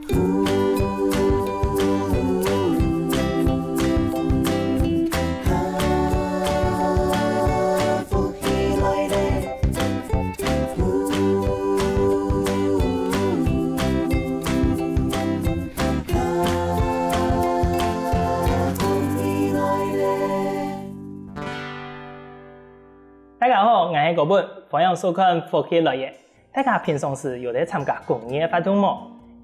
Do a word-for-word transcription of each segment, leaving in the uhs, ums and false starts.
大家好，𠊎係高本，歡迎收看《福氣來了》。大家平常時有在參加公益个活動無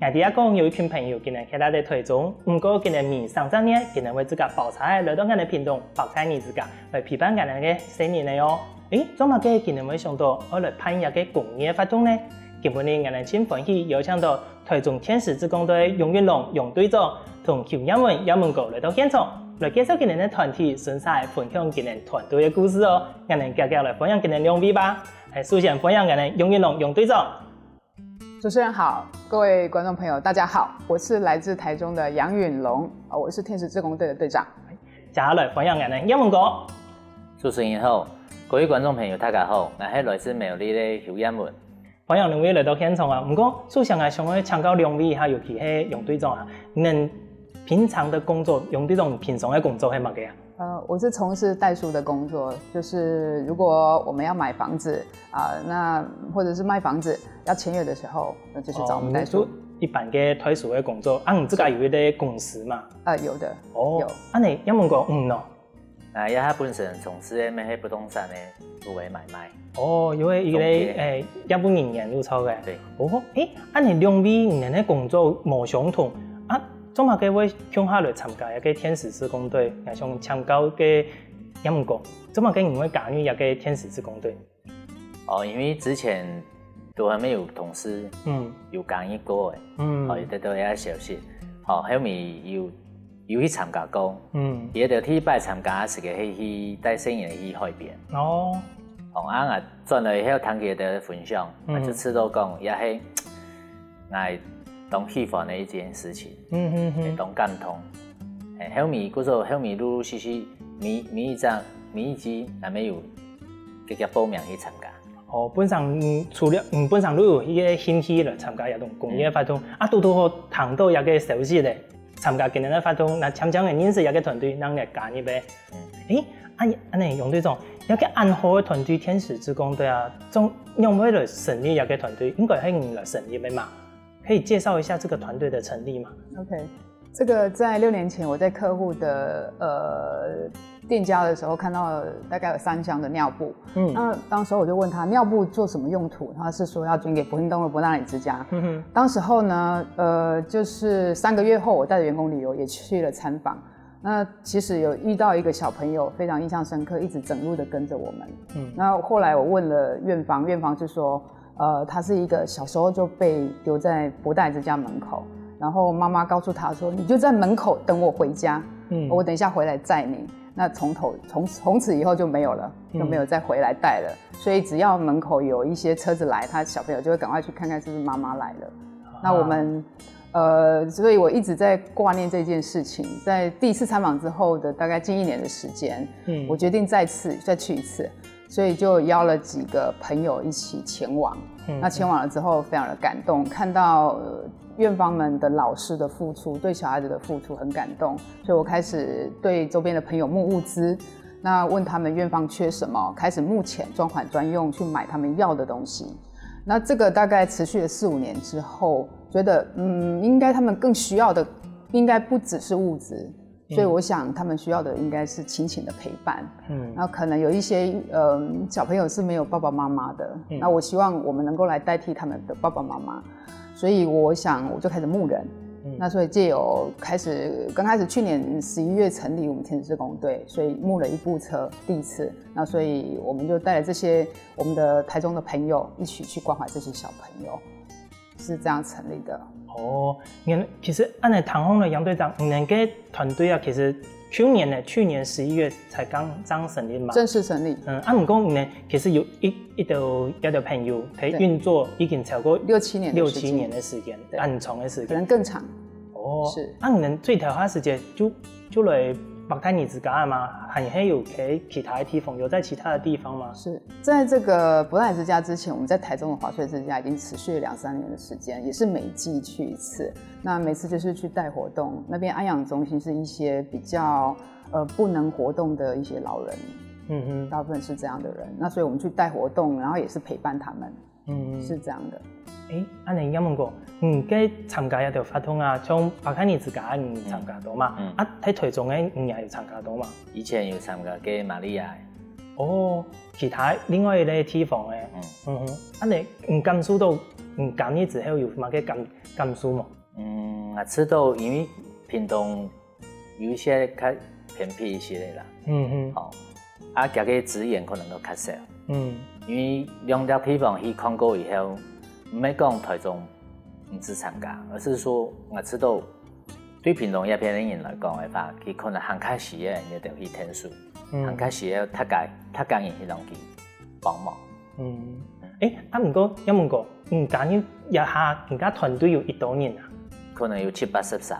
？𠊎知影講有一群朋友今年歇在台中，毋過今年尾生日呢，今年會自家包車仔來到𠊎个屏東，包車仔自家來陪伴𠊎个細人仔哦。誒，做麼个今年會想到愛來辦這个公益个活動呢？今晡日𠊎等盡歡喜邀請到台中天使志工隊楊雲龍楊隊長同邱艷文艷文哥來到現場，來介紹今年个團體，順續分享今年團隊个故事哦。𠊎等遽遽來歡迎今年兩位吧。誒，首先歡迎𠊎等楊雲龍楊隊長。主持人好，各位觀眾朋友，大家好，我是來自台中的楊允龍，呃我是天使志工隊的隊長。接下來歡迎𠊎等艷文哥。主持人好，各位觀眾朋友大家好，𠊎係來自苗栗个邱艷文。歡迎兩位來到現場啊！毋過，首先啊，想要請教兩位哈，尤其係楊隊長啊，你們平常的工作，楊隊長平常个工作係麼个啊？呃，我是从事代书的工作，就是如果我们要买房子啊、那或者是卖房子要签约的时候，那就是找我们代书。就一般个代书个工作，啊，你自家有一个公司嘛？呃，有的，哦有，啊，你艷文哥，嗯喏，啊，這下本身從事个乜係不動產个屋个買賣。哦，因為一个中介誒，業務人員有錯个。對。哦，誒，啊，你兩位你个工作無相同，啊，做麼个會共下來參加一个天使志工隊？𠊎想請教个艷文哥，做麼个你會加入一个天使志工隊？哦，因為之前都還沒有同事嗯有加入過誒，嗯哦，有得到一個消息，哦，後面有有去參加過，嗯，佢就第一擺參加个時間係去帶細人去海邊，哦，哦，啊，𠊎轉來以後聽佢个分享，嗯啊，就知道講也係𠊎當喜歡个一件事情，嗯嗯嗯，當感動。誒，後面故所後面陸陸續續每每一隻每一季，𠊎乜有直接報名去參加。哦，本身嗯，除了嗯，本身都有一个興趣來參加這種公益个活動，啊，拄拄好聽到這个消息咧，參加今年个活動，那漸漸个認識這个團隊，讓你加入个。誒，啊，恁呢楊隊長，這个恁好个團隊天使志工隊啊，總仰會來成立這个團隊？應該係你來成立个嘛？可以介紹一下這个團隊的成立嗎？ OK，这个在六年前我在客户的呃店家的时候看到了大概有三箱的尿布，嗯那当时候我就问他尿布做什么用途，他是说要捐给不幸动物不纳里之家。嗯哼，当时候呢，呃，就是三个月后，我带着员工旅游也去了参访。那其实有遇到一个小朋友非常印象深刻，一直整路的跟着我们。嗯那后来我问了院方，院方就说，呃，他是一个小时候就被丢在不纳里之家门口，然后妈妈告诉他说，你就在门口等我回家，嗯我等一下回来载你。那从头从从此以后就没有了，就没有再回来带了。所以只要门口有一些车子来，他小朋友就会赶快去看看是不是妈妈来了。那我们呃，所以我一直在挂念这件事情。在第一次参访之后的大概近一年的时间，嗯我决定再次再去一次，所以就邀了几个朋友一起前往。嗯那前往了之后，非常的感动，看到、呃、院方们的老师的付出，对小孩子的付出很感动，所以我开始对周边的朋友募物资。那问他们院方缺什么，开始募钱专款专用去买他们要的东西。那这个大概持续了四五年之后，觉得嗯，应该他们更需要的应该不只是物资，所以我想他们需要的应该是亲情的陪伴。嗯那可能有一些嗯小朋友是没有爸爸妈妈的，那我希望我们能够来代替他们的爸爸妈妈，所以我想我就开始募人。那所以借由开始刚开始去年十一月成立我们天使志工队，所以募了一部车第一次。那所以我们就带了这些我们的台中的朋友一起去关怀这些小朋友，是这样成立的。哦，原其實恁呢聽下來，楊隊長，你个團隊啊，其實去年呢，去年十一月才剛剛成立嘛。正式成立。嗯，啊，毋過呢，其實有一一兜一兜朋友，佢運作已經超過六七年的時間六七年的時間，對很長的時間。可能更长。哦，是。啊，你們最頭下時間就就來伯太尼之家嘛，還係有在其他的地方，有在其他的地方嗎？是在这个伯太尼之家之前，我们在台中的华岁之家已经持续了两三年的时间，也是每季去一次。那每次就是去带活动，那边安养中心是一些比较呃不能活动的一些老人，嗯哼，大部分是这样的人。那所以我们去带活动，然后也是陪伴他们，嗯，是这样的。誒，恁樣仰問過，你个參加這條活動啊，像伯太尼之家你參加到嘛？嗯啊，在台中个你也有參加到嘛？以前有參加過馬里亞的，哦，其他另外一个地方誒，嗯嗯哼，恁樣你感受到你加入之後有麼个感感受無？嗯，啊，知道因為屏東有一些較偏僻一些的啦，嗯哼，吼，啊，佢个資源可能都較少，嗯因為兩條地方去看過以後，毋係講台中毋使參加，而是說我知道對屏東這片的人來講的話，佢可能還較需要人家去𢯭手，還較嗯需要大家大家人去同佢幫忙。嗯，誒，啊，毋過仰問過，你加入這下，你个團隊有幾多人啊？可能有七八十儕。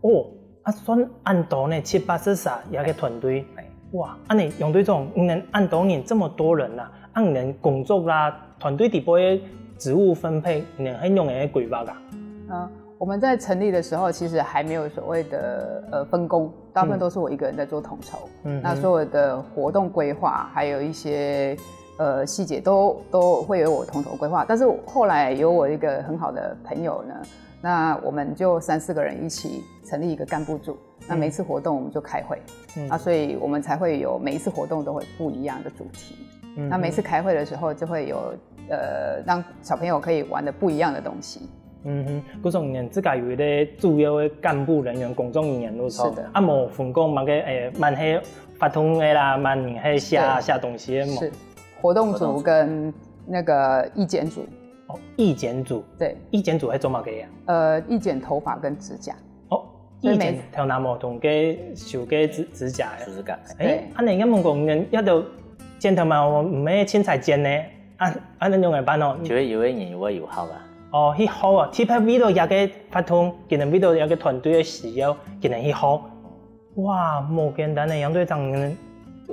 哦，啊，算恁多呢，七八十儕這个團隊。哎，哇，恁樣楊隊長，你等恁多人，這麼多人啊，啊，你等工作啦，團隊底背个職務分配，你等係仰般个規劃啊？嗯，我们在成立的时候，其实还没有所谓的呃分工，大部分都是我一个人在做统筹。嗯哼那所有的活动规划，还有一些呃细节都都会由我统筹规划。但是后来有我一个很好的朋友呢，那我们就三四个人一起成立一个干部组。那每一次活动我们就开会，嗯啊，所以我们才会有每一次活动都会不一样的主题。嗯那每次开会的时候，就会有呃让小朋友可以玩的不一样的东西。嗯哼，故所你等自家有一个主要个幹部人员、工作人員，對無？是的啊，無分講麼个，誒，滿係發通个啦，滿係寫對寫東西个無？是活动组跟那个意见组，哦，意见组，对，意见组係做麼个呀？呃，意见头发跟指甲。哦，所以每意见頭那毛同个手个指指甲个。就是讲，誒，恁樣仰問講，你等這兜剪頭毛毋係凊彩剪呢？啊，啊，恁樣仰般哦？就會有个人會有效啊。哦，去學啊，特別為了這个活動，今日為了這个團隊个需要，今日去學。哇，無簡單呢，楊隊長，你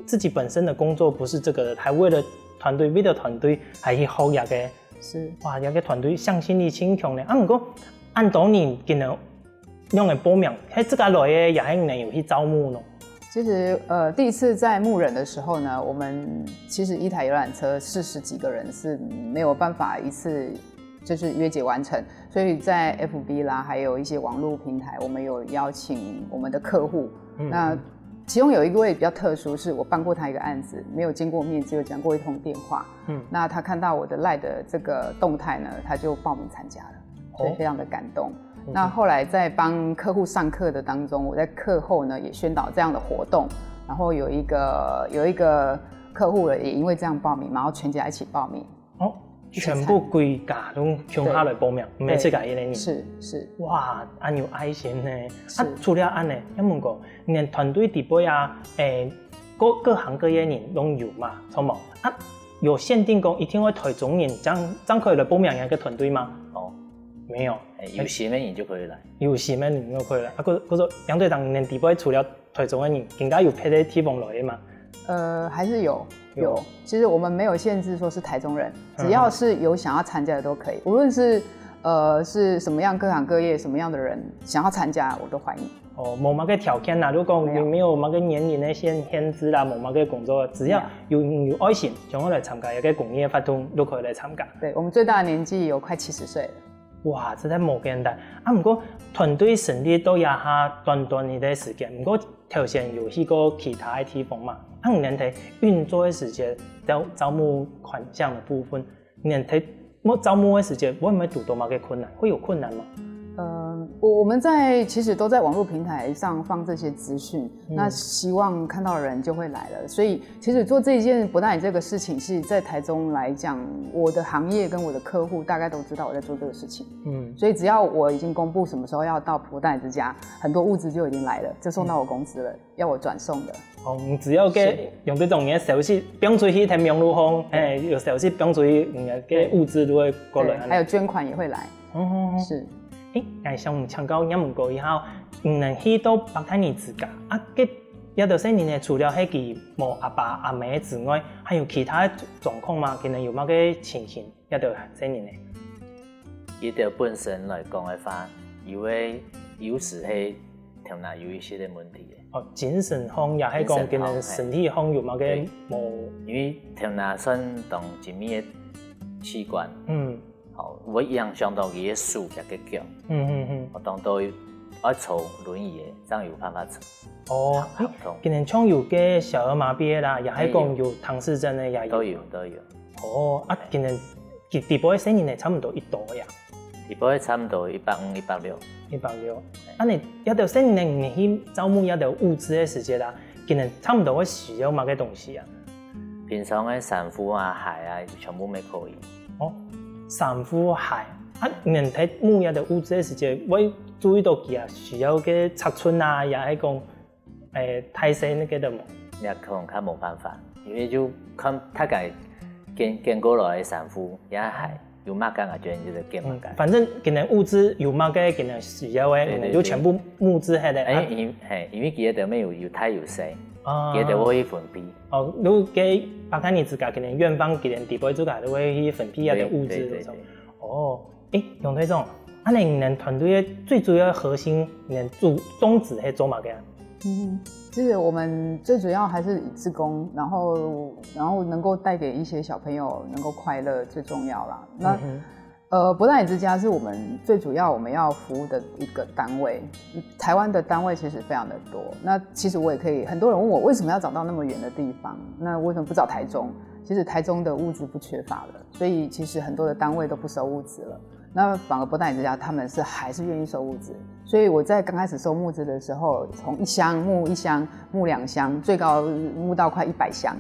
自己本身的工作不是這个，還為了團隊，為了團隊還去學這个。是哇，這个團隊向心力盡強呢。啊，毋過恁多人今日仰般報名，係自家來个，也係你等有去招募呢？其实呃，第一次在募人的时候呢，我们其实一台游览车四十几个人是没有办法一次就是约结完成，所以在 F B 啦，还有一些网络平台，我们有邀请我们的客户。那其中有一位比较特殊，是我办过他一个案子，没有见过面，只有讲过一通电话。嗯那他看到我的 Line 的这个动态呢，他就报名参加了，所以哦非常的感动。那后来在帮客户上课的当中，我在课后呢也宣导这样的活动，然后有一个有一个客户也因为这样报名，然后全家一起报名。哦，全部歸家攏共下來報名，毋係自家一个人。是是，哇，恁有愛心呢！是啊，除了恁呢，仰問講，你等團隊底背啊，誒，各各行各業人攏有嘛，著無？啊，有限定講一定愛台中人正正可以來報名這个團隊嗎？哦，沒有，哎，有心个人就可以來。有心个人就可以來。啊，可可是楊隊長，你等底背除了台中个人，應該有別个地方來个嘛？呃，还是有有有。其实我们没有限制说是台中人，嗯只要是有想要参加的都可以，无论是呃是什么样各行各业什么样的人想要参加，我都欢迎。哦，無麼个條件啦，如果你沒有沒有麼个年齡个限限制啦，無麼个工作，只要有有愛心，想要來參加一个公益个活動，都可以來參加。对，我们最大的年纪有快七十岁了。哇，實在無簡單。啊，毋過團隊成立到這下短短一个時間，毋過頭先有去過其他个地方嘛，啊，你等在運作个時間，招招募款項个部分，你等在招募个時間，會毋會堵到麼个困難？會有困難嗎？嗯，我我们在其实都在网络平台上放这些资讯，那希望看到的人就会来了。所以其实做这一件不但这个事情是在台中来讲，我的行业跟我的客户大概都知道我在做这个事情，嗯所以只要我已经公布什么时候要到不但之家，很多物资就已经来了，就送到我公司了，要我转送的。哦，你只要个用這種个消息放出去，在網路上，嘿，有消息放出去，你个物資都會過來。对，还有捐款也会来，哦，是。誒，𠊎想請教仰問講一下，你等去到伯太尼之家，啊，該這兜細人仔除了係佢無阿爸阿姆之外，還有其他个狀況嗎？佢等有麼个情形？這兜細人仔。佢兜本身來講个話，有个有時係頭腦有一些个問題个。哦，精神上也係講佢等身體上有麼个無？因為頭腦算當精密个器官，嗯，好，會影響到佢个手甲个腳，嗯嗯嗯，我當到愛坐輪椅个，正有辦法坐。哦，佢等像有个小儿麻痺啦，也係講有唐氏症个也有。都有都有。哦，啊，佢等佢底背个細人仔差毋多幾多呀？底背差毋多一百五、一百六。一百六。啊，你這兜細人仔，你去招募這兜物資个時節啦，佢等差毋多會需要麼个東西啊？平常个衫褲啊、鞋啊，全部乜可以。哦，衫褲鞋，啊，你等在募這兜物資个時節，會注意到佢啊需要个尺寸啊，也係講，誒，大細該兜無？你可能較無辦法，因為就看大家揀揀過來个衫褲，也鞋有麼个啊，就就揀麼个。反正佢等物資有麼个，佢等需要个，對對你等就全部募資下來。哎，啊因嘿，因為佢个裡面有有大有細，啊佢个會分批。哦，如果該伯太尼之家佢等院方佢等底背自家都會去分批啊个物資對對那種。哦，誒，楊隊長，啊，你等團隊个最主要核心，你等主宗旨係做麼个啊？嗯，其实我们最主要还是以志工，然后然后能够带给一些小朋友能够快乐最重要啦。那、呃，伯太尼之家是我们最主要我们要服务的一个单位。台湾的单位其实非常的多，那其实我也可以，很多人问我为什么要找到那么远的地方，那为什么不找台中？其实台中的物资不缺乏了，所以其实很多的单位都不收物资了。那反而伯太尼之家他们是还是愿意收物资，所以我在刚开始收募资的时候，从一箱募一箱，募两箱，最高募到快一百箱。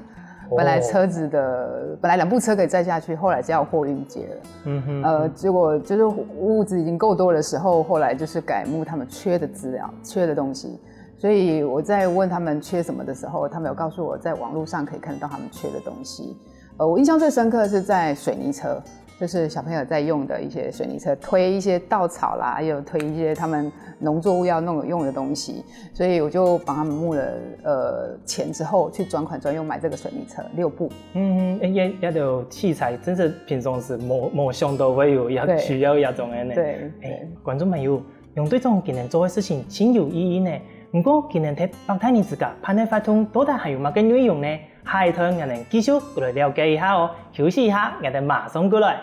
本来车子的，本来两部车可以载下去，后来只要货运接了。嗯哼，呃，结果就是物资已经够多的时候，后来就是改募他们缺的资料、缺的东西。所以我在问他们缺什么的时候，他们有告诉我，在网络上可以看得到他们缺的东西。呃，我印象最深刻的是在水泥车，就是小朋友在用的一些水泥车，推一些稻草啦，还有推一些他们农作物要弄用的东西，所以我就帮他们募了呃钱之后，去专款专用买这个水泥车六部。嗯，哎，也也有器材，真是平常时没没想到会有要对需要那种的呢。对哎对，观众朋友，杨队长今天做的事情真有意义呢。不过今天在伯太尼之家办的活动到底还有么个内容呢？下一段我们继续来了解一下哦。休息一下，我们马上过来。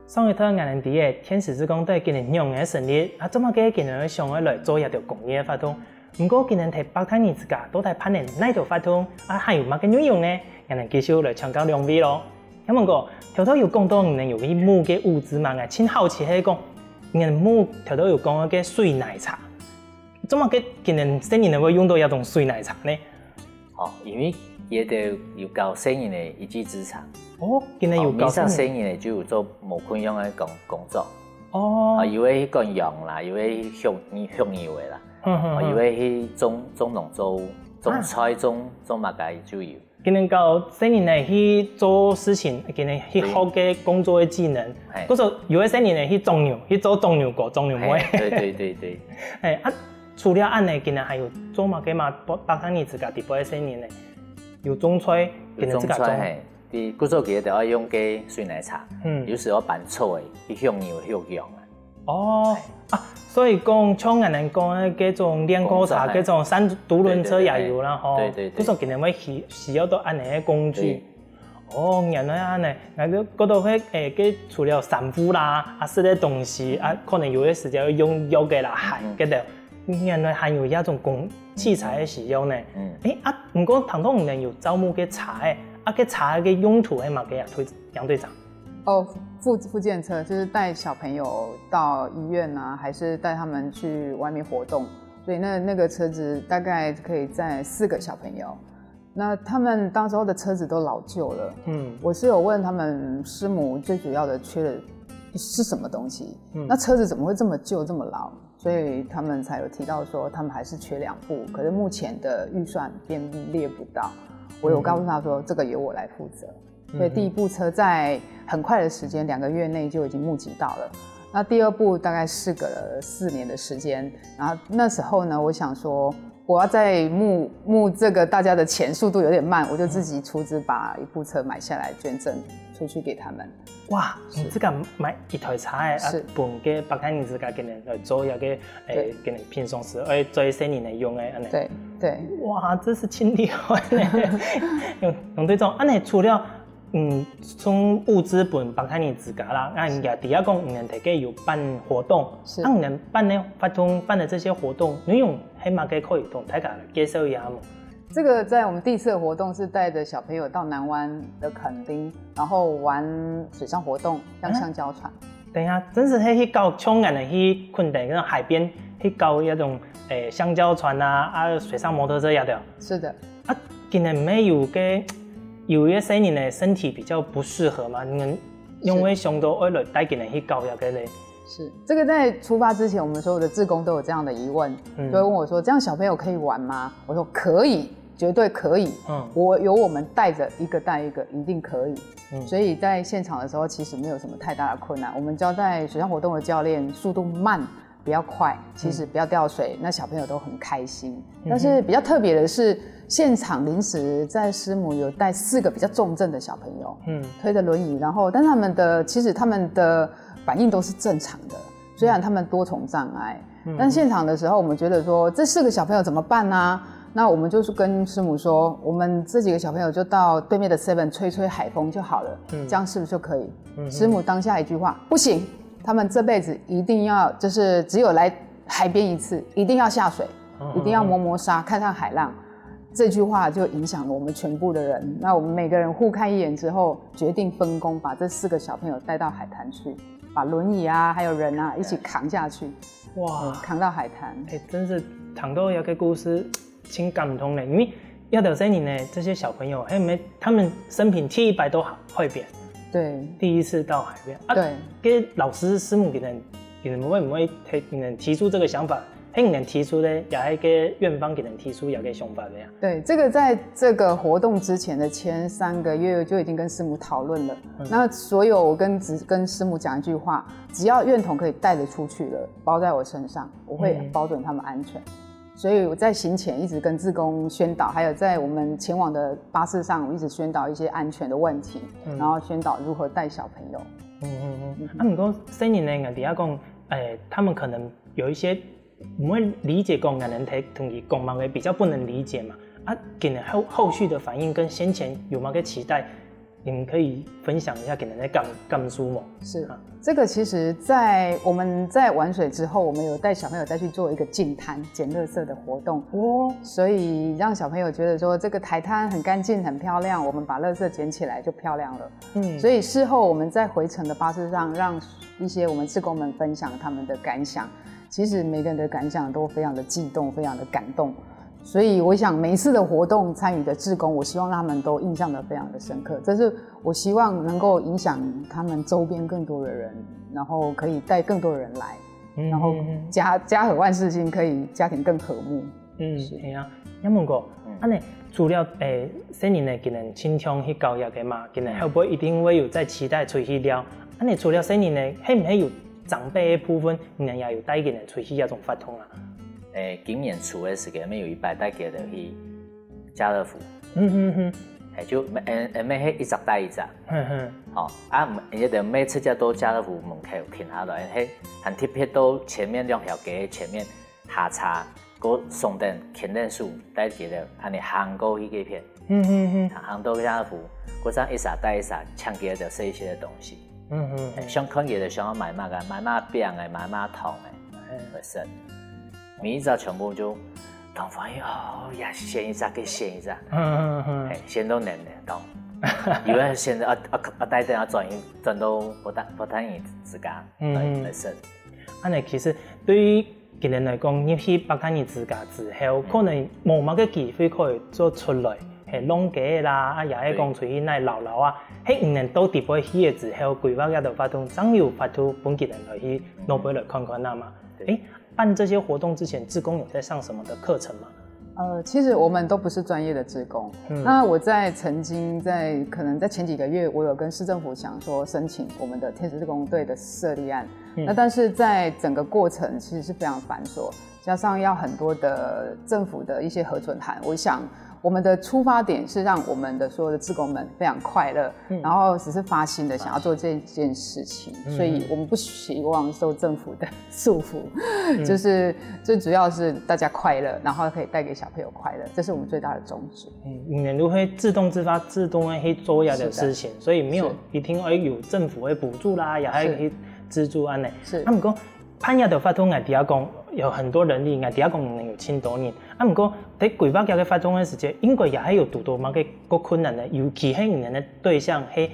上一段我们知个天使志工队今年仰个成立，啊，做么个今年会想要来做一条公益个活动？不过今年在伯太尼之家到底办了哪条活动？啊，还有么个内容呢？我们继续来请教两位咯。杨文哥，头头有讲到你们有去募个物资嘛，𠊎真好奇系讲，你们募头头有讲个水泥车，做么个今年生意人会用到这种水泥车呢？哦，因为佢兜有教生意人的一技之长，哦，今年有哦，搞每只生意人就有做无共样的工工作，哦啊，，有的去赶羊啦，有的去畜畜牛的啦，哼哼啊，有哼。的去种种农作物，种菜种种么个就有。今年教生意人去做事情，今年去学个工作的技能嘿，故所有个生意人去种牛，去做种牛哥、种牛妹。嘿，对对对对，哎啊，除了恁呢，今年还有做么个嘛？伯伯太尼自家底背个生意人呢，有种菜，今有种年自家种。菜嘿，你故所佢就爱用个水泥车，嗯有时候搬草的，去畜牛畜羊啊。哦啊，所以讲像俺们讲的这种练过茶，工作这种三独轮车也有啦吼。对对对不是今年会需需要到恁呢的工具。哦，原来恁呢，那个过到会诶，这除了衫裤啦，啊，食的东西啊，可能有的时间要用药的啦，鞋个的，原来还有那种工器材的使用呢。嗯，诶啊，不过唐东人有招募个茶诶，啊，个茶个用途系么个啊？推杨队长。哦，复复健车就是带小朋友到医院啊，还是带他们去外面活动，所以那那个车子大概可以载四个小朋友。那他们当时候的车子都老旧了，嗯，我是有问他们师母最主要的缺的是什么东西，那车子怎么会这么旧这么老？所以他们才有提到说他们还是缺两部，可是目前的预算编列不到。我有告诉他说，这个由我来负责。所以第一部车在很快的时间，两个月内就已经募集到了。那第二部大概事隔了四年的时间，然后那时候呢，我想说我要再募募这个大家的钱，速度有点慢，我就自己出资把一部车买下来捐赠出去给他们。哇，你自家买一台车个，啊，是分个北大人自家个人来做一个，诶对，个人平常时，诶，做生意来用个，安尼。对对，哇，这是真厉害呢！用用对种，安尼除了嗯，从物资分北大人自家啦，那人家底下讲，你们大概有办活动，是那你们办的活动办的这些活动内容，还蛮可以同大家介绍一下吗？这个在我们第一次的活动是带着小朋友到南湾的垦丁，然后玩水上活动，像橡胶船。等一下，真是黑去搞冲感的去困等那种海边去搞那种诶橡胶船啊啊水上摩托车呀对。是的，啊，今年没有个有一些人的身体比较不适合嘛，你们用会想到会来带今年去搞那个嘞？是这个在出发之前，我们所有的志工都有这样的疑问，嗯就会问我说：“这样小朋友可以玩吗？”我说：“可以，绝对可以。嗯我有我们带着一个带一个，一定可以。”嗯所以在现场的时候，其实没有什么太大的困难。我们交代水上活动的教练，速度慢，不要快，其实不要掉水，那小朋友都很开心。但是比较特别的是，现场临时在师母有带四个比较重症的小朋友，嗯推着轮椅，然后但是他们的其实他们的反应都是正常的，虽然他们多重障碍，但现场的时候我们觉得说这四个小朋友怎么办呢？那我们就是跟师母说，我们这几个小朋友就到对面的 Seven 吹吹海风就好了，这样是不是就可以？师母当下一句话，不行，他们这辈子一定要就是只有来海边一次，一定要下水，一定要磨磨沙，看看海浪。这句话就影响了我们全部的人。那我们每个人互看一眼之后，决定分工，把这四个小朋友带到海滩去，把轮椅啊，还有人啊一起扛下去，哇，扛到海滩。哎，真是谈到一个故事，挺感动的，因为要得生你呢，这些小朋友，还有没他们生平第一摆都海边，对，第一次到海边啊，对，跟老师师母给人，你们会不会提你们提出这个想法？还有人提出的，也还跟院方给人提出一个想法的呀？对，这个在这个活动之前的前三个月就已经跟师母讨论了。那所有我跟只跟师母讲一句话，只要院童可以带得出去了，包在我身上，我会保准他们安全。所以我在行前一直跟志工宣导，还有在我们前往的巴士上，我一直宣导一些安全的问题，然后宣导如何带小朋友。嗯嗯嗯。啊，不过生人呢，人家讲，哎，他们可能有一些不会理解讲，可能同同你讲嘛，比较不能理解嘛。啊，可能后后续的反应跟先前有没有个期待，你们可以分享一下给人家感感受吗？是，这个其实在我们在玩水之后，我们有带小朋友再去做一个净滩捡垃圾的活动，哦，所以让小朋友觉得说这个海滩很干净、很漂亮，我们把垃圾捡起来就漂亮了。嗯，所以事后我们在回程的巴士上，让一些我们志工们分享他们的感想。其实每个人的感想都非常的激动，非常的感动。所以我想每一次的活动参与的志工，我希望他们都印象的非常的深刻。这是我希望能够影响他们周边更多的人，然后可以带更多人来，然后家家和万事兴，可以家庭更和睦。嗯，是啊。杨文哥，安尼除了诶，生人呢，可能经常去教育个嘛，可能后背一定会有在期待出去了。安尼除了生人呢，还毋还有长辈个部分，你们也有带佢们出去那种活动啊？诶，今年初个时间，乜有一擺帶佢兜去家樂福，嗯哼哼，嘿，就乜，诶，乜係一隻帶一隻，哼哼，吼，啊，一直乜直接到家樂福門口停下來，嘿，還特別到前面兩條街前面下車，過上等牽等手，帶佢兜安尼行過去該片，嗯哼哼，行到家樂福，過正一儕帶一儕，搶佢兜食一些个東西。嗯哼，想看佢兜想要買麼个，買麼餅个，買麼糖个，來食。每一隻全部就當歡喜哦，也選一隻，佢選一隻，嗯哼哼。嘿，選到黏黏當。有个選啊啊啊，帶等啊轉去轉到不但不但你自家嗯來來食。安尼其實對於佢人來講，入去北大人自家之後，可能無麼个機會可以做出來，係浪街啦，啊也係講出去那尞尞啊，係毋能到底背去个之後，規劃一個活動，正有法度分佢人來去外背來看看啊嘛。對誒，辦這些活動之前，志工有在上什麼的課程嗎？呃，其实我们都不是专业的志工。嗯。那我在曾经在可能在前几个月，我有跟市政府想说申请我们的天使志工队的设立案。嗯。那但是在整个过程其实是非常繁琐，加上要很多的政府的一些核准函。我想我们的出发点是让我们的所有的志工们非常快乐，嗯。然后只是发心的想要做这件事情，嗯。所以我们不希望受政府的束缚，嗯。就是最主要是大家快乐，然后可以带给小朋友快乐，这是我们最大的宗旨。嗯，你们都会自动自发、自动的去做一样的事情，是的。所以没有一定要有政府的补助啦，是。也还可以资助安呢。是。啊，不过办这个活动，𠊎知講有很多人力，𠊎知講有千多人。啊，不过在規劃这个活动的时间，应该也还有堵到么个个困难的，尤其是你们的对象是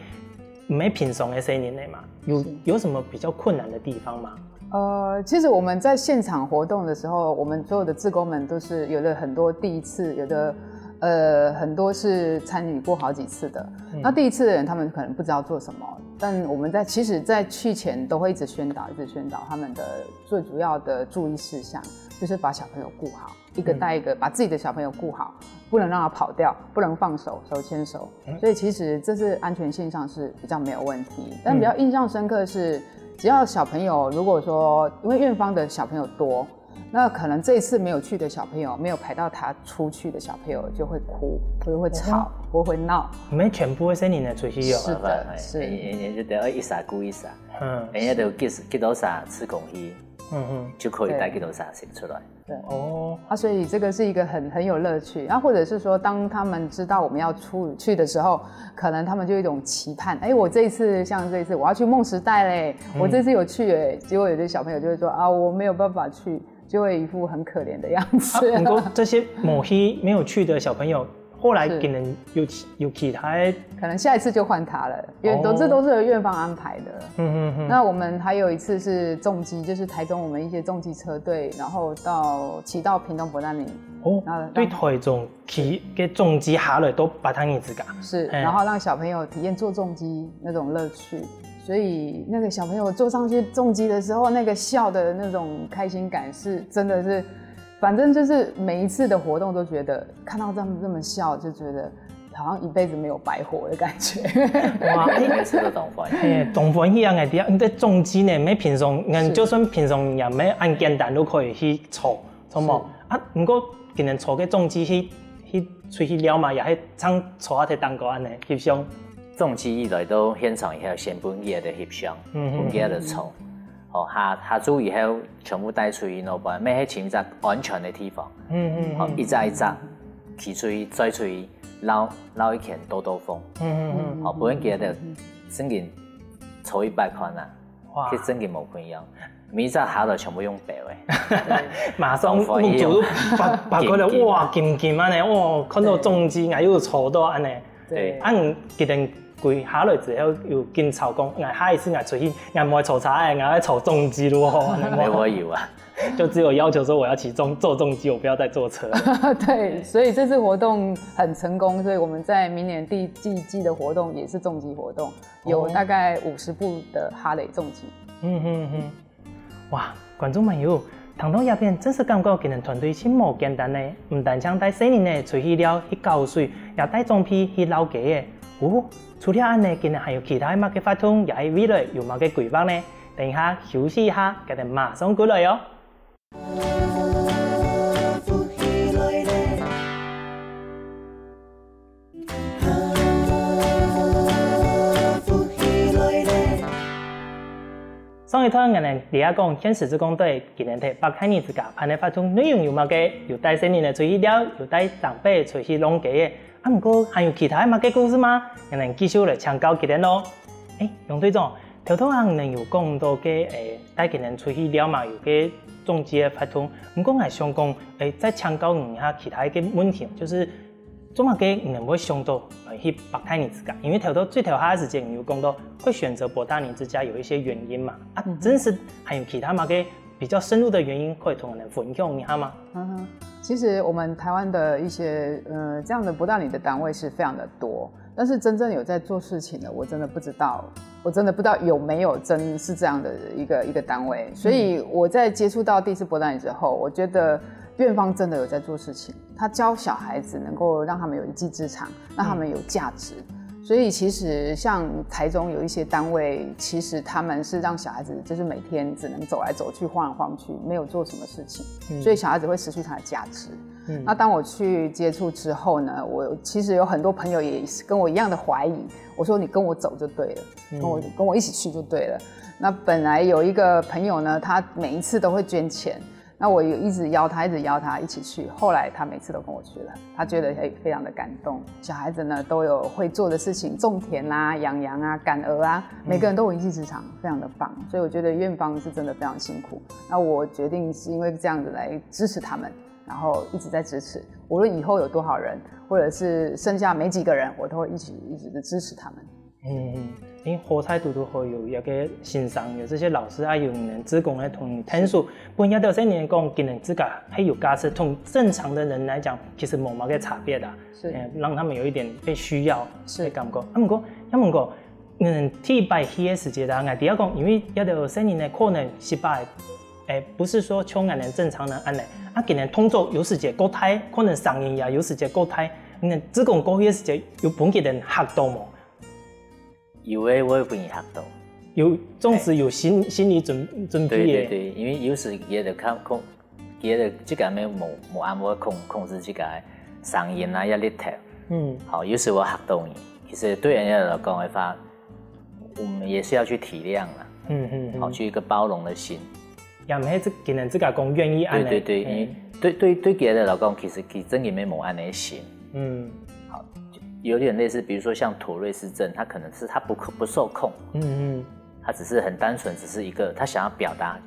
毋係平常个細人仔嘛，有，是。有什么比较困难的地方吗？呃，其实我们在现场活动的时候，我们所有的志工们都是有了很多第一次，有的，呃，很多是参与过好几次的。嗯。那第一次的人，他们可能不知道做什么，但我们在，其实在去前都会一直宣导，一直宣导他们的最主要的注意事项，就是把小朋友顾好。 一个带一个，把自己的小朋友顾好，不能让他跑掉，不能放手，手牵手。嗯。所以其实这是安全性上是比较没有问题，但比较印象深刻是，只要小朋友如果说，因为院方的小朋友多，那可能这一次没有去的小朋友，没有排到他出去的小朋友就会哭，或者会吵，哦。或会闹。毋係全部个細人仔出去喲。是的，哎，是。哎，哎，哎，就得一儕顧一儕。嗯。人家都幾，幾多儕自工去，嗯哼。就可以带几多儕先出来。 对。哦。啊，所以这个是一个很，很有乐趣。啊，或者是说，当他们知道我们要出去的时候，可能他们就有一种期盼，哎，我这一次，像这一次，我要去梦时代嘞，嗯。我这次有去哎，结果有的小朋友就会说，啊，我没有办法去，就会一副很可怜的样子。啊，不过这些没去，没有去的小朋友，后来是。可能有其，有其他的，可能下一次就换他了，因为都，哦。这都是由院方安排的。嗯哼哼。那我们还有一次是重机，就是台中我们一些重机车队，然后到，骑到屏东博大里。哦，那让，对台中骑个重机下来到博大里自家。是，嘿。然后让小朋友体验坐重机那种乐趣。所以那个小朋友坐上去重机的时候，那个笑的那种开心感是真的是，反正就是每一次的活动都觉得看到他们这么笑，就觉得好像一辈子没有白活的感觉。哇，每次都当欢喜。嘿，当欢喜啊！哎，对啊，你在重机呢，没平常，嗯，是。就算平常也没恁简单都可以去坐，坐嘛。是。啊，不过今天坐个重机去，去出去尞嘛，也是常坐下个蛋糕安呢，翕相。重机一来到现场以后，先分佢个翕相，嗯哼。分佢个坐。 哦，下，下注以后全部带出去，然后把，乜係寻一只安全个地方。嗯，嗯，哦，嗯。一只一只，骑出去，再出去，绕，绕一圈兜兜风。嗯，嗯，嗯。哦，不然佢个正经坐一百款啊，哇。佢正经无朋友，每一只下来全部用爬个。马上目珠都擘，擘开了，金金。哇，金金安呢，哇，看到重机，对。哎，又坐到安呢。对。对。啊，你今天 跪下來之後有跟吵講，𠊎下一次𠊎出去，𠊎毋愛坐車仔，𠊎愛坐重機咯，吼。沒有啊。就只有要求說我要騎重，坐重機，我不要再坐車。对，所以这次活动很成功，所以我们在明年第，第一季的活动也是重机活动，有大概五十部的哈雷重机。嗯哼哼。 哇，觀眾朋友，聽到這片真係感覺佢等團隊真無簡單呢，毋單淨帶細人仔出去尞、去搞水，也帶長輩去撈雞仔。哦，除了恁呢，佢等還有其他麼个活動，也係未來有麼个規劃呢？等一下休息一下，佢等馬上過來哦。 上一段𠊎等知講，天使志工隊今年在伯大尼自家辦个活動內容有麼个？有帶細人仔出去尞，有帶長輩出去弄雞仔。啊，毋過還有其他个麼个故事嗎？𠊎等繼續來請教佢等咯。誒，楊隊長，頭頭啊，你等有講到个，誒，帶佢等出去尞嘛，有个重機个活動。毋過𠊎想講，誒，再請教你一下其他一个問題，就是 做麼个你會想到，呃，去伯大尼自家？因為頭頭最頭下个時間你有講到會選擇伯大尼自家有一些原因嘛。啊，嗯哼。真實還有其他麼个比較深入的原因，可以同我們分享一下嗎？嗯哼，其實我們台灣的一些，呃，這樣的伯大尼的單位是非常的多。但是真正有在做事情的，我真的不知道，我真的不知道有没有真是这样的一个一个单位。所以我在接触到第四波单语之后，我觉得院方真的有在做事情，他教小孩子能够让他们有一技之长，让他们有价值。所以其实像台中有一些单位，其实他们是让小孩子就是每天只能走来走去、晃来晃去，没有做什么事情，所以小孩子会失去他的价值。那当我去接触之后呢，我其实有很多朋友也是跟我一样的怀疑。我说你跟我走就对了，跟我跟我一起去就对了。那本来有一个朋友呢，他每一次都会捐钱，那我有一直邀他，一直邀他一起去。后来他每次都跟我去了，他觉得哎非常的感动。小孩子呢都有会做的事情，种田啦、养羊啊、赶鹅啊，每个人都有一技之长，非常的棒。所以我觉得院方是真的非常辛苦。那我决定是因为这样子来支持他们，然后一直在支持。无论以后有多少人，或者是剩下没几个人，我都会一起一直的支持他们。嗯，因為好在堵堵好有一个先生，有這些老師，還有你們志工來同你探索。不過這條細人講，今年自家還有價值，同正常的人來講，其實無麼个差別啦。是嗯，讓他們有一點被需要是的感覺。啊，毋過，啊，毋過，嗯，第一擺去的時節啦，𠊎第一講，因為這條細人呢，可能失敗，誒，不是說像𠊎等正常人恁呢，啊，今年動作有時節過大，可能聲音也有時節過大，嗯，志工過去的時節有分佢等嚇到無？有的會分人嚇到。有，總是有心心理準準備的。對對對，因為有時佢就看看，佢就這个沒無無安會控控制這个聲音啊，壓力頭。嗯好，有時會嚇到你。其實對人家來講的話，我們也是要去體諒啦，嗯嗯嗯，好，去一個包容的心。也毋係只今年自家講願意恁呢。對對對，因為對對對別人來講，其實佢真的沒無恁呢心。嗯有點類似，比如說像妥瑞氏症，他可能是他不不受控，嗯嗯他只是很單純，只是一個他想要表達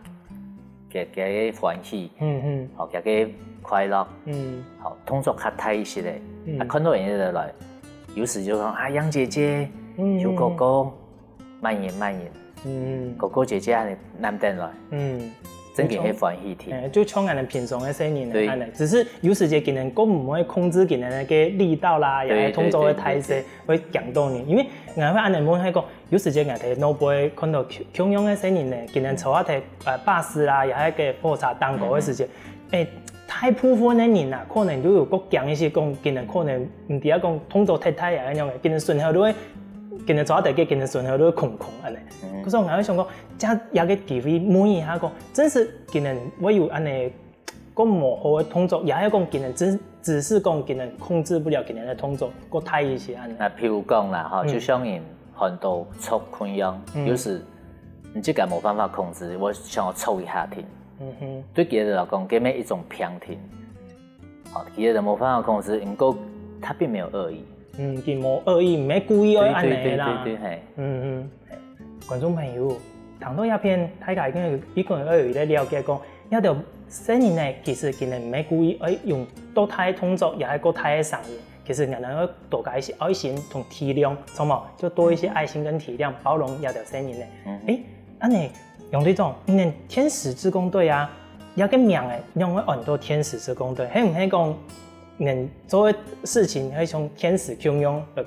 給給歡喜，嗯嗯好，給給快樂，嗯好，動作較大一些的，嗯啊，看到人家來，有時就講啊，楊姐姐，嗯有哥哥，慢一點慢一點，嗯哥哥姐姐恁呢攬等來，嗯，真的會歡喜聽。誒，就像𠊎等平常个細人對恁呢，只是有時節可能講毋會控制佢等个力道啦，也對係動作个大細，會驚到你。因為𠊎會恁呢問係講，有時節𠊎在路背看到共共樣个細人呢，佢等坐啊在呃巴士啦，也係个火車頂高个時節，誒，大部分个人啊，可能都有个驚一些講，佢等可能毋知影講動作太大啊，恁樣个，佢等順後都會，佢等坐啊在个，佢等順後都會空空恁呢。可是𠊎會想講，這也个機會問一下講，真是佢等會有恁呢 个無好个動作，也係講佢等只只是講佢等控制不了佢等个動作，過大一些恁呢。那譬如講啦，哈，嗯就像你很多觸困樣，嗯有時你自己無辦法控制，我想要觸一下聽。嗯哼，對佢等來講，這乜一種平聽，好，佢等無辦法控制，毋過他並沒有惡意。嗯，佢無惡意，毋係故意愛恁呢啦。對對對，嘿，嗯嗯，觀眾朋友，聽到這片，大家已經有已經有一個了解講，這條細人呢，其實佢等毋係故意愛用過大个動作，也係過大个聲音。其實𠊎等愛多加一些愛心同體諒，著無？就多一些愛心跟體諒，包容這條細人呢。誒，恁呢，楊隊長，你等天使志工隊啊，這个名誒，仰會安到天使志工隊？係毋係講，你等做个事情會像天使共樣，呃，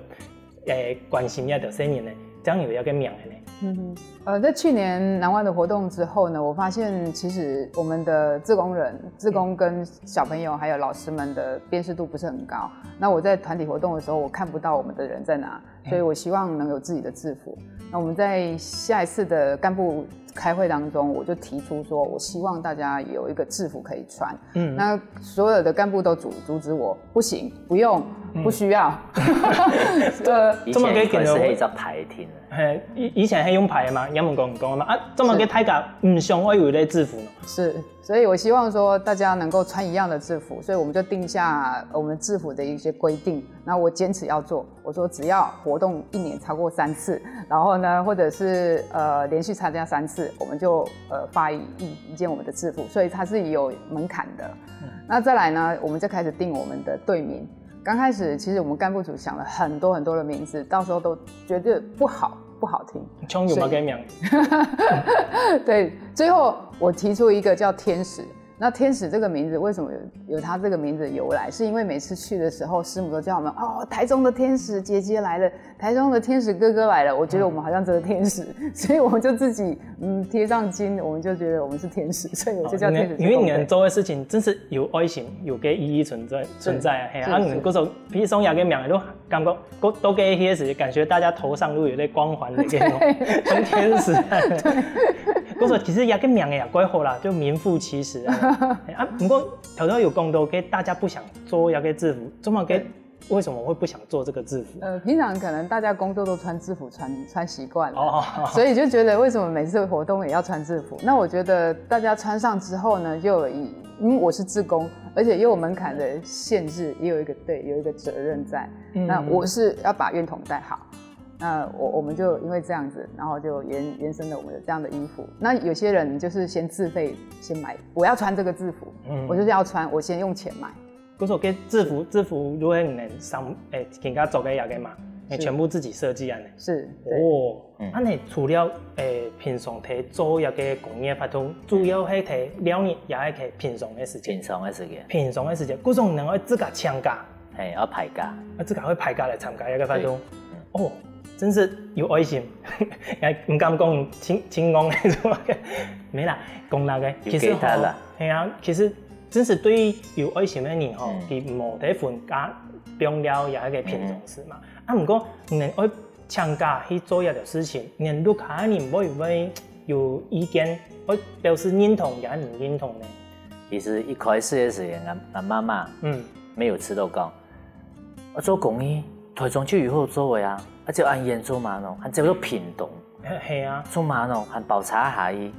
誒，關心這條細人呢？這樣有這个名誒呢？呃，在去年南湾的活动之后呢，我发现其实我们的志工人、志工跟小朋友还有老师们的辨识度不是很高。那我在团体活动的时候，我看不到我们的人在哪，所以我希望能有自己的制服。那我们在下一次的干部开会当中，我就提出说，我希望大家有一个制服可以穿。嗯那所有的干部都阻阻止我，不行，不用，不需要。对，以這麼个前可能是可能一張牌聽的，嘿，以以前係用牌个嘛，楊文講講嘛，啊，這麼个大家毋想愛有一个制服呢？是，所以我希望说大家能够穿一样的制服，所以我们就定下我们制服的一些规定。那我坚持要做，我说只要活动一年超过三次，然后呢，或者是呃连续参加三次，我们就呃发一一一件我们的制服，所以它是有门槛的。那再来呢，我们就开始定我们的队名。刚开始其实我们干部组想了很多很多的名字，到时候都觉得不好不好听。像有麼个名？对，最后我提出一个叫天使。那天使这个名字为什么有有它这个名字的由来？是因为每次去的时候，师母都叫我们哦，台中的天使姐姐来了，台中的天使哥哥来了。我觉得我们好像这个天使，所以我们就自己嗯贴上金，我们就觉得我们是天使，所以我就叫天使。因为你们做的事情真是有爱心，有个意义存在存在啊。嘿啊，你们各种，比如说雅个名都感觉都都给一些感觉大家头上都有点光环的这种，很天使。不是，其实雅个名也怪好啦，就名副其实啊。啊，不过头头有讲到，给大家不想做雅个制服，这么给为什么会不想做这个制服？呃，平常可能大家工作都穿制服穿穿习惯了，哦，所以就觉得为什么每次活动也要穿制服？那我觉得大家穿上之后呢，就有一，因为我是志工，而且又有门槛的限制，也有一个对，有一个责任在。嗯，那我是要把院统带好。那我我们就因为这样子，然后就延延伸了我们的这样的衣服。那有些人就是先自费先买，我要穿这个制服，嗯，我就是要穿，我先用钱买。故所个制服，制服如果你能上，诶，人家做个雅个嘛，你全部自己设计啊呢？是。哦，那你除了诶平常在做雅个工业活动，主要系在了日也系在平常的时间。平常的时间。平常的时间，故所能够自家请假。嘿，要排假。啊，自家会排假来参加雅个活动。哦，真是有爱心。哎，唔敢讲清清讲个，没啦，讲那个，其实哈，嘿啊，其实真是对于有爱心的人吼，佢冇得分家中了也个平常时嘛。啊，不过你能爱请假去做一个事情，连屋下人会不会有意见，会表示认同也唔认同呢？其实一开始的时候，俺俺妈妈嗯没有吃豆糕，我做工艺，台中就有好做的啊，啊就安远做嘛喏，还走到屏东，嘿啊，做嘛喏，还包车下去，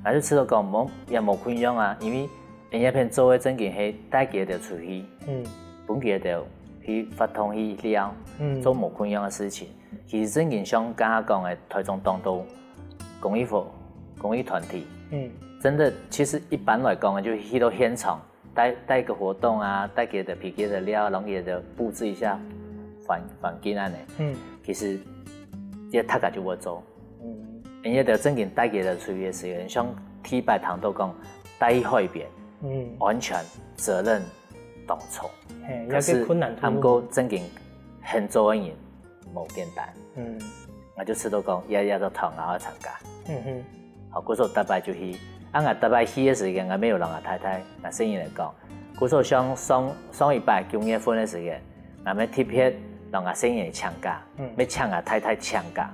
俺就吃豆糕，无也无困难啊，因为人家片做的正经系带佢个出去，嗯，分佢个去发通去了，嗯，做无困难的事情。其实正经像刚刚讲的，台中当多工艺服、工艺团体，嗯，真的，其实一般来讲，就去到现场。带带个活动啊，带佢个皮革个料，然后也得布置一下环环境安呢。嗯，其实这大家就会做，嗯，人家得正经带佢个出去个时候，像第一摆谈到讲带去海边，嗯，安全责任当重，嘿，可是困难，他们够正经很做个人，无简单，嗯，我就吃到讲，也也都谈啊参加，嗯哼。 好，故所大伯就去，啊，我大伯去个时间，我没有让我太太，我声音来讲，故所上上上一摆九月份个时间，我们特别让我声音请假，嗯，要请我太太请假，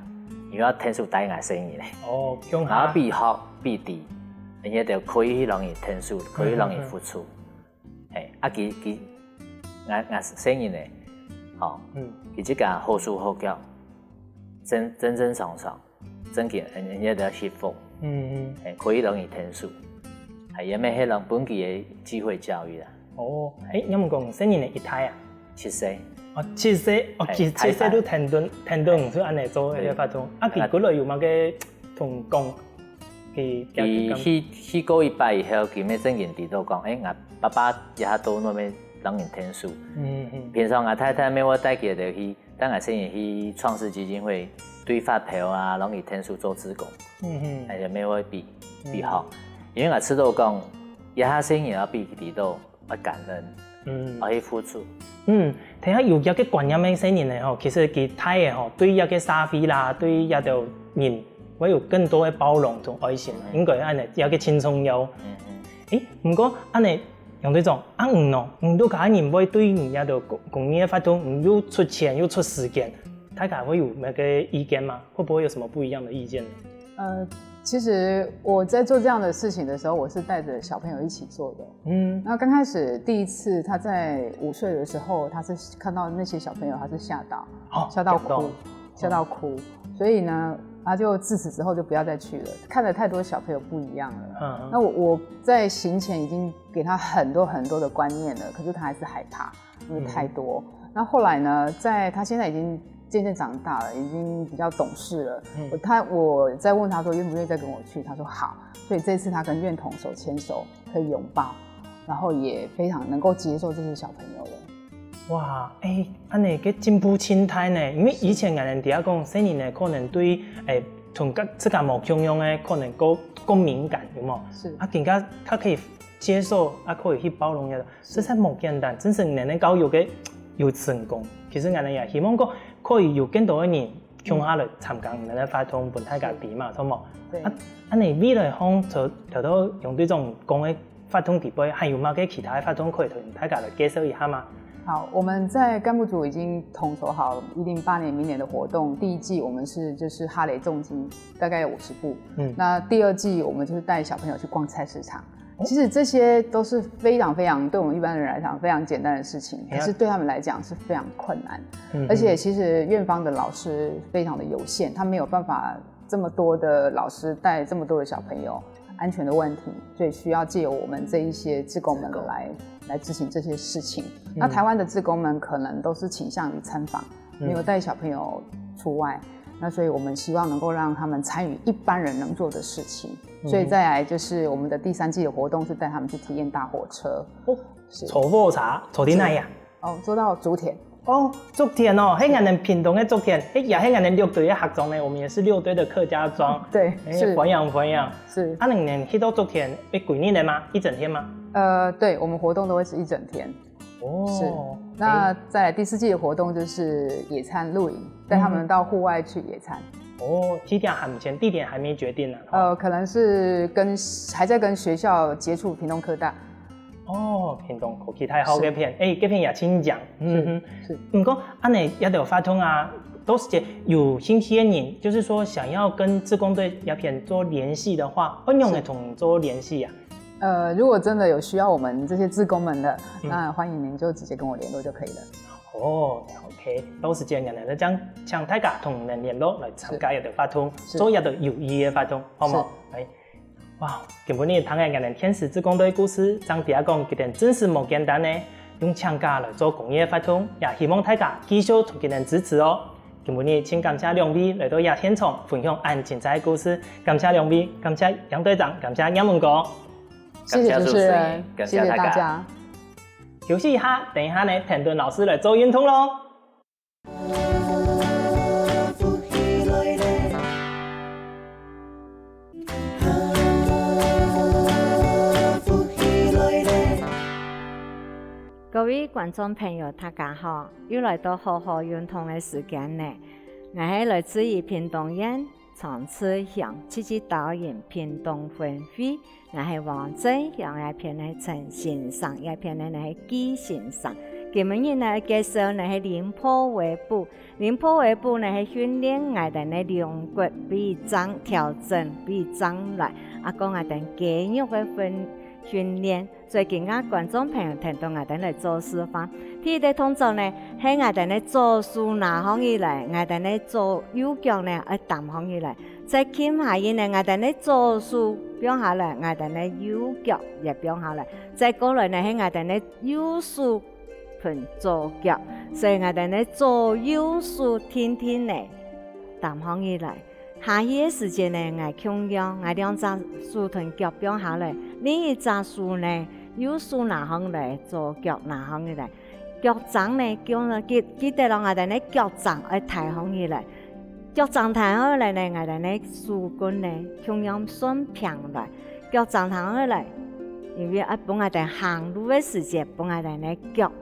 因为要天数带我声音嘞。哦，用好，比好比低，人家就可以去让你天数，可以让你付出。 嘿，啊，佢佢，俺俺細人呢，吼，嗯，佢自家好手好腳，正正正常常，正經人人家都要幸福，嗯嗯，嘿，可以容易天数，还也没黑人本地的机会教育啦。哦，哎，你有讲細人的一代啊？七岁。哦，七岁，哦，七七岁都谈论谈论是安尼做个发展，啊，佢过来有么个同工？ 佢佢去去过一摆以后，佢乜正经知道讲，哎，我爸爸一下都那边让人天数。嗯嗯。平常我太太每我带佢就去，带我先去创世基金会对发票啊，让人天数做志工。嗯嗯。还有每我比比好，因为我知道讲，一下先也要比佢知道。 要感恩，嗯，要去付出。嗯，等下有一个观念个細人呢吼，其实佢大个吼，对一个社会啦，对一个人，会有更多的包容同爱心，应该按呢一个轻松要。嗯嗯。诶，不过按呢，杨队长，啊你喏，你都看你会对你家的公公益个活动，你又出钱又出时间，大家会有那个意见吗？会不会有什么不一样的意见呢？ 呃，其实我在做这样的事情的时候，我是带着小朋友一起做的。嗯，那刚开始第一次他在五岁的时候，他是看到那些小朋友，他是吓到，哦，吓到哭，吓到哭。所以呢，他就自此之后就不要再去了，看了太多小朋友不一样了。嗯，那我我在行前已经给他很多很多的观念了，可是他还是害怕。 因为太多。那后来呢，在他现在已经渐渐长大了，已经比较懂事了。我他我在问他说愿不愿意再跟我去，他说好。所以这次他跟院童手牵手，可以拥抱，然后也非常能够接受这些小朋友了。哇，哎，安尼个进步真大呢，因为以前人家讲，生人呢可能对，哎，同个自家无共样个，可能个个敏感，有无？是。啊，更加他可以接受啊，可以去包容佢，實在無簡單，真係你等个教育个有成功。其實𠊎等也希望講，可以有更多个人共下來參加你等个活動，分大家知嘛，著無？對。啊，恁呢未來項，除，除了用這種講个活動之外，還有麼个其他个活動可以同大家來介紹一下嗎？好，我們在幹部組已經統籌好一零八年明年的活動。第一季我們是就是哈雷重機，大概有五十部。嗯那第二季我們就是帶小朋友去逛菜市場。其實這些都是非常非常對我們一般人來講非常簡單的事情，哎呀可是對他們來講是非常困難。嗯而且其實院方的老師非常的有限，他沒有辦法這麼多的老師帶這麼多的小朋友安全的問題，所以需要藉由我們這一些志工們來來執行這些事情。那台灣的志工們可能都是傾向於參訪，沒有帶小朋友出外。那所以我們希望能夠讓他們參與一般人能做的事情。所以再來就是我們的第三季的活動是帶他們去體驗搭火車。坐火車，坐去哪呀？哦，坐到竹田。哦，竹田哦，係𠊎等屏東个竹田，係也係𠊎等六堆个客庄呢。我們也是六堆的客家庄。對，哎，是歡迎歡迎。是。啊，你等去到竹田，要幾日个嗎？一整天嗎？呃，對，我們活動都會是一整天。哦，是。那再來第四季的活動就是野餐露營，帶他們到戶外去野餐。哦，地點還沒，地點還沒決定呢。呃，可能是跟還在跟學校接觸屏東科大。哦，屏東科技大學該片，哎，該片也盡靚。嗯哼。是。毋過，恁呢這兜活動啊，都係有興趣个人，就是說想要跟志工隊這片做聯繫的話，會仰般同你做聯繫啊？呃，如果真的有需要我們這些志工們的，那歡迎您就直接跟我聯絡就可以了。哦，OK，到時間呢，就將請大家同你聯絡來參加這兜活動，是做這兜有意義个活動，好無？哎，哇，今晡日聽个𠊎等天使志工隊个故事，正知講佢等真實無簡單呢，用請假來做公益个活動，也希望大家繼續同佢等支持哦。今晡日盡感謝兩位來到這現場分享恁精彩个故事，感謝兩位，感謝楊隊長，感謝葉文哥。謝謝主持人，感謝主持人謝謝大家。休息一下，等一下呢，田頓老師來做運動咯。各位觀眾朋友，大家好！又來到好好運動个時間呢。𠊎係來自於屏東縣長治鄉七七導引屏東分會，𠊎係黃正陽，這片个陳先生，這片个呢係季先生。今晡日呢介紹呢係林波維布，林波維布呢係訓練𠊎兜个龍骨位置調整位置來，啊講𠊎兜肌肉个訓訓練。 所以今下觀眾朋友聽著𠊎兜來做示範。第一个動作呢，係𠊎兜个左手拿䟘起來，𠊎兜个左右腳呢愛擔䟘起來。再近下去呢，𠊎兜个左手放下來，𠊎兜个右腳也放下來。再過來呢，係𠊎兜个右手同左腳，所以𠊎兜个左右手定定个擔䟘起來。 下去个時節呢，𠊎共樣，𠊎兩隻手同腳放下來，另一隻手呢，右手拿䟘來，左腳拿䟘起來。腳踭呢，記記得哦，𠊎兜个腳踭愛抬䟘起來。腳踭抬䟘起來呢，𠊎兜个手跟呢，共樣順平來。 腳踭䟘䟘來，因為愛分𠊎兜行路个時節，分𠊎兜个腳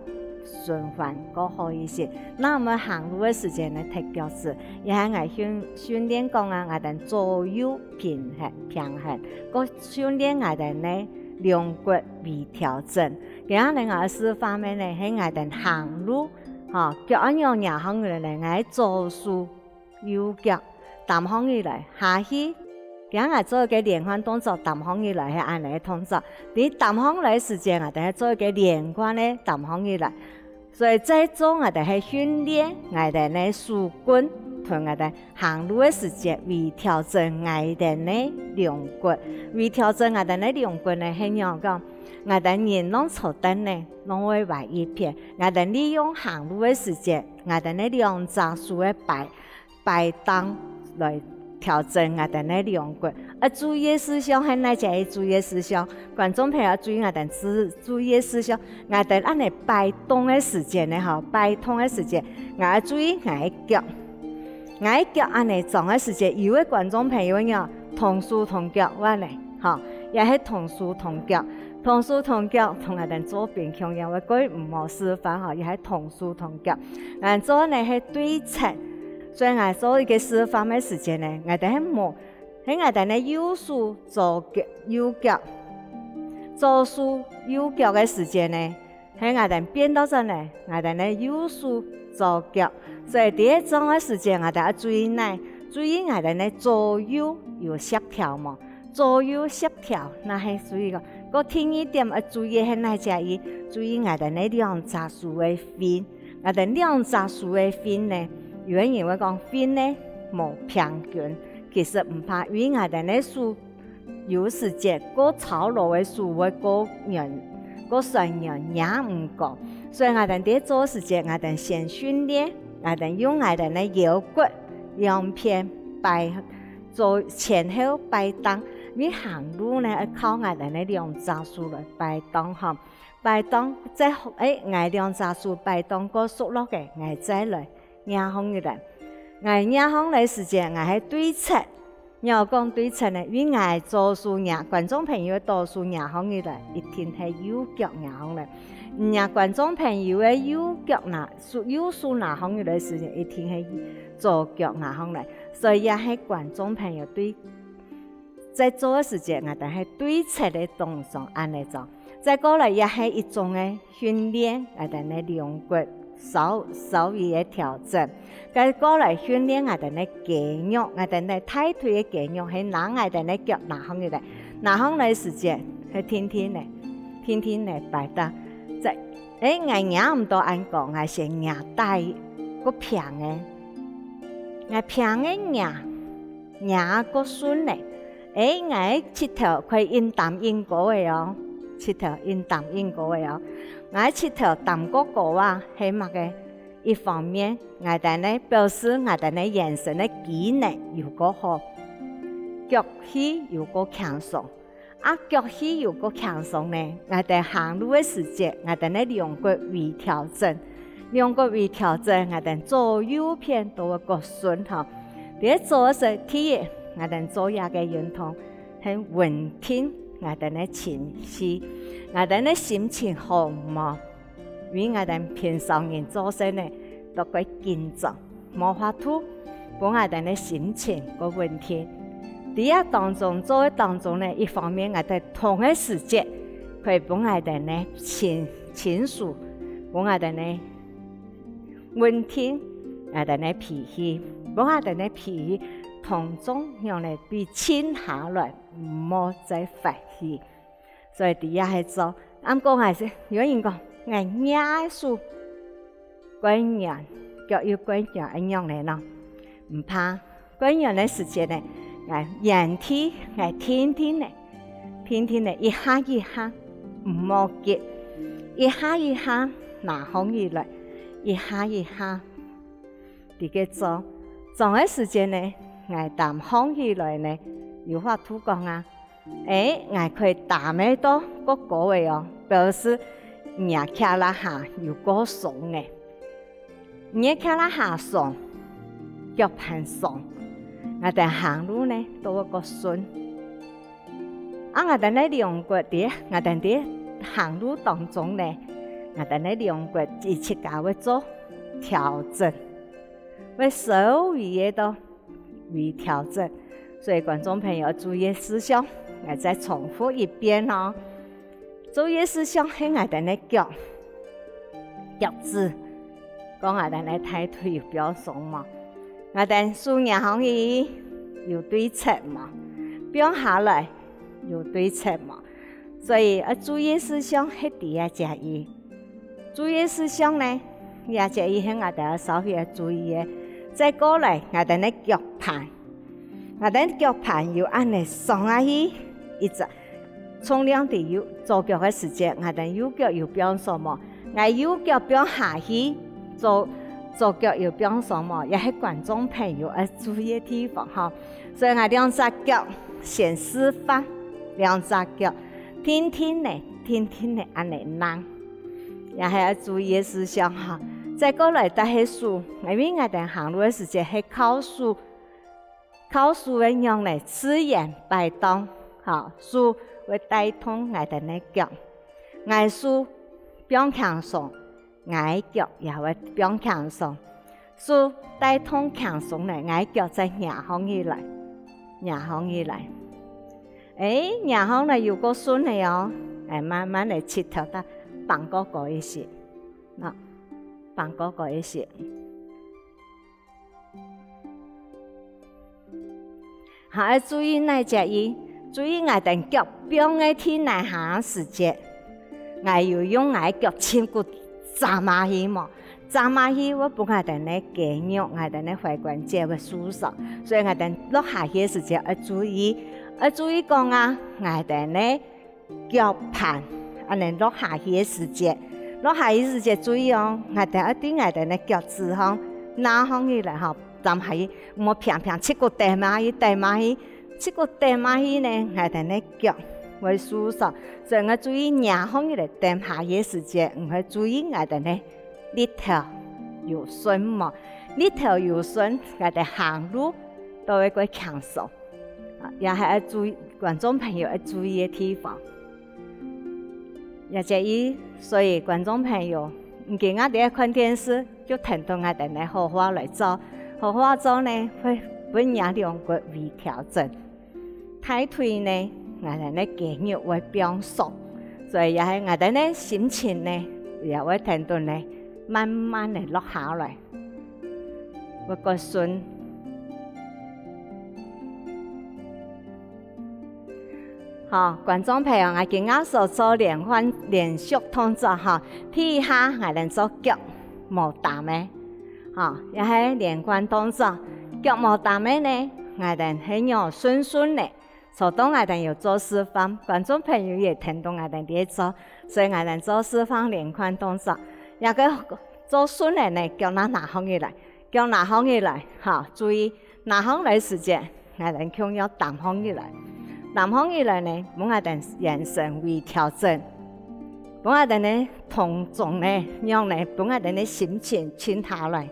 循環過好一些。該𠊎兜行路个時節呢，踢腳趾，也係𠊎訓訓練講啊，𠊎兜左右平衡平衡，過訓練𠊎兜个龍骨微調整。今下𠊎个示範个呢，係𠊎兜行路，吼，腳恁樣䟘䟘來呢，𠊎左手 右腳擔䟘起來，下去。今𠊎做一個連環動作，擔䟘起來係恁呢个動作。在擔䟘來个時節，𠊎兜係做一個連貫个擔䟘起來。所以在做𠊎兜係訓練𠊎兜个手跟，同𠊎兜行路个時節，為調整𠊎兜个龍骨。為調整𠊎兜个龍骨呢，係仰講？𠊎兜人仰坐凳呢，仰會歪一片。𠊎兜利用行路个時節，𠊎兜个兩隻手个擺 擺動來調整𠊎兜个龍骨。啊，注意个事項係哪隻个注意个事項？觀眾朋友注意𠊎兜注注意个事項。𠊎兜恁呢擺動个時節呢，吼，擺動个時節，𠊎注意𠊎个腳。𠊎个腳恁呢張个時節，有个觀眾朋友呢，同手同腳恁呢，吼，也係同手同腳。同手同腳，同𠊎兜做兵共樣，會過毋好示範吼，也係同手同腳。𠊎做呢係對側，所以𠊎做一個示範个時節呢，𠊎兜係無，係𠊎兜呢右手左腳，右腳，左手右腳个時節呢，係𠊎兜變到轉呢，𠊎兜呢右手左腳。所以第一張个時節，𠊎兜愛注意哪，注意𠊎兜呢左右有協調無？ 左右協調，若係注意講，過第二點愛注意係哪隻意？注意𠊎兜呢兩隻手个fin。𠊎兜兩隻手个fin呢，有个人會講fin呢無平均，其實毋怕，因為𠊎兜呢手有時節過操勞个手會過軟，過痠軟，捏毋過。所以𠊎兜在做時節，𠊎兜先訓練，𠊎兜用𠊎兜呢腰骨兩片擺 做前後擺動，因為行路呢愛靠𠊎兜呢兩隻手來擺動吼。擺動，再，欸，𠊎兩隻手擺動過熟絡个，𠊎再來擎䟘起來。𠊎擎䟘來時節，𠊎係對側。仰講對側呢？因為𠊎左手擎，觀眾朋友个左手擎䟘起來，一定係右腳擎䟘來。若觀眾朋友个右腳拿，手，右手拿䟘起來時，一定係左腳擎䟘來。 所以也係觀眾朋友對，在做个時節，𠊎兜係對側个動作，恁呢做。再過來也係一種个訓練，𠊎兜呢龍骨稍，稍微个調整。再過來訓練𠊎兜呢肌肉，𠊎兜呢大腿个肌肉，係拿𠊎兜呢腳拿䟘起來，拿䟘來時節，係定定呢，定定呢擺動。再，欸，𠊎擎毋到恁高，𠊎先擎低，過平个。 𠊎平个擎，擎過順呢。欸，𠊎个膝頭可以恁擔恁高个哦，膝頭恁擔恁高个哦。𠊎个膝頭擔過高啊，係麼个？一方面，𠊎兜呢表示𠊎兜呢圓身个機能有過好，腳氣有過輕鬆。 啊，腳氣有過輕鬆呢，𠊎兜行路个時節，𠊎兜呢龍骨微調整，龍骨微調整，𠊎兜左右片都會較順吼。第一做个時，第一，𠊎兜做這個運動，係穩定𠊎兜呢情緒，𠊎兜呢心情好毋好？因為𠊎兜平常人做事呢，都會緊張。 無法度分𠊎兜个心情過穩定。在這當中，做个當中呢，一方面𠊎兜動个時節，可以分𠊎兜个情，情緒，分𠊎兜个穩定，𠊎兜个脾氣，分𠊎兜个脾氣當中樣呢，比靜下來，毋好再發氣。 所以在這係做。啊毋過𠊎係，有人講，𠊎若手慣軟，腳又慣軟，愛仰仔呢？毋怕，慣軟个時節呢，𠊎原地，𠊎定定仔，定定仔，一下一下，毋好急，一下一下拿䟘起來，一下一下，在該做。做个時節呢，𠊎擔䟘起來呢，有法度講啊， 欸，𠊎可以擔仔到過高仔哦，表示若个腳這下有過鬆仔。若个腳這下鬆，腳盤鬆，𠊎兜行路呢都會較順。啊𠊎兜个龍骨在，𠊎兜在行路當中呢，𠊎兜个龍骨佢自家會做調整，會稍微仔到 微調整。所以觀眾朋友注意事項，𠊎再重複一遍哦。注意事項係𠊎兜个腳，腳趾，講𠊎兜个大腿有放鬆無？𠊎兜手擎䟘起，有對直無？放下來，有對直無？所以愛注意事項係在這隻位。 注意事項呢，這隻位係𠊎兜愛稍微愛注意个。再過來，𠊎兜个腳盤，𠊎兜腳盤有恁仔上下去，一隻，重量在右，左腳个時節，𠊎兜右腳有放鬆無？𠊎右腳放下去，左，左腳有放鬆無？這係觀眾朋友愛注意个地方吼。所以𠊎兩隻腳先示範，兩隻腳定定仔，定定仔恁仔㧯。 也係愛注意个事項哈。再過來，就係手，因為𠊎兜行路个時節係靠手，靠手个樣呢，自然擺動，哈，手會帶動𠊎兜个腳。𠊎手放輕鬆，𠊎个腳也會放輕鬆。手帶動輕鬆呢，𠊎个腳再擎䟘起來，擎䟘起來。欸，擎䟘來有夠順个哦，欸，慢慢个膝頭再放高高一息，啊，放高高一息。 好，愛注意哪隻位？注意𠊎兜腳放个地泥下時節，𠊎有用𠊎个腳脣骨扎下去無？扎下去會分𠊎兜个肌肉、𠊎兜个踝關節會受傷，所以𠊎兜落下去个時節愛注意，愛注意講啊，𠊎兜个 腳盤，恁呢落下去个時節，落下去時節注意哦，𠊎兜愛對𠊎兜个腳趾項拿䟘起來吼，站下去，毋好平平，膝骨踮下去，踮下去，膝骨踮下去呢，𠊎兜个腳會受傷，所以愛注意擎䟘起來，踮下去个時節，愛注意𠊎兜个力頭有順無？力頭有順，𠊎兜行路都會較輕鬆。 啊，也係愛注意，觀眾朋友愛注意个地方。也建議，所以觀眾朋友，你今下在看電視，就跈等𠊎兜个好話來做。好話做呢，會分若兩骨微調整。大腿呢，𠊎兜个肌肉會放鬆，所以也係𠊎兜个心情呢，也會跈等呢，慢慢个落下來。 會較順。好，觀眾朋友，𠊎今下所做連環連續動作吼，第一下𠊎兜做腳無擔个，吼，也係連環動作。腳無擔个呢，𠊎兜係仰順順个， 做到𠊎兜有做示範，觀眾朋友也跈等𠊎兜在做，所以𠊎兜做示範連環動作。這个做順个呢，腳拿拿䟘起來，腳拿䟘起來，好，注意，拿䟘來時節，𠊎兜共樣擔䟘起來。擔䟘起來呢，分𠊎兜圓身微調整，分𠊎兜呢，動作呢，讓呢，分𠊎兜呢心情靜下來。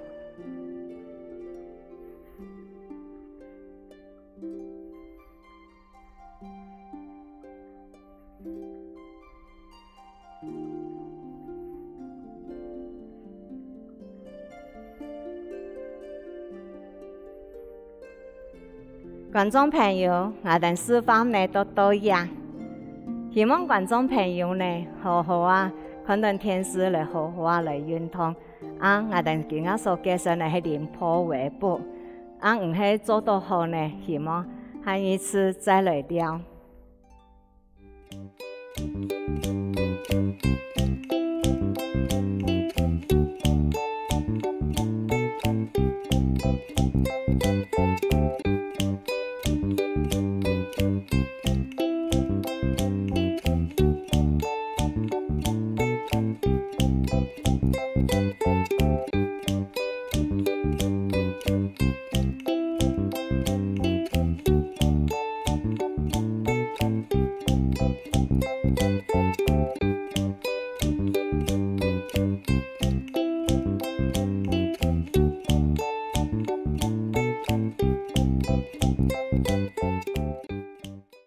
觀眾朋友，𠊎兜示範呢到到這，希望觀眾朋友呢，好好啊，看等電視來好好啊來運動。啊，𠊎兜今下所介紹呢係臨波微步，啊，毋係做到好呢，希望下一次再來尞。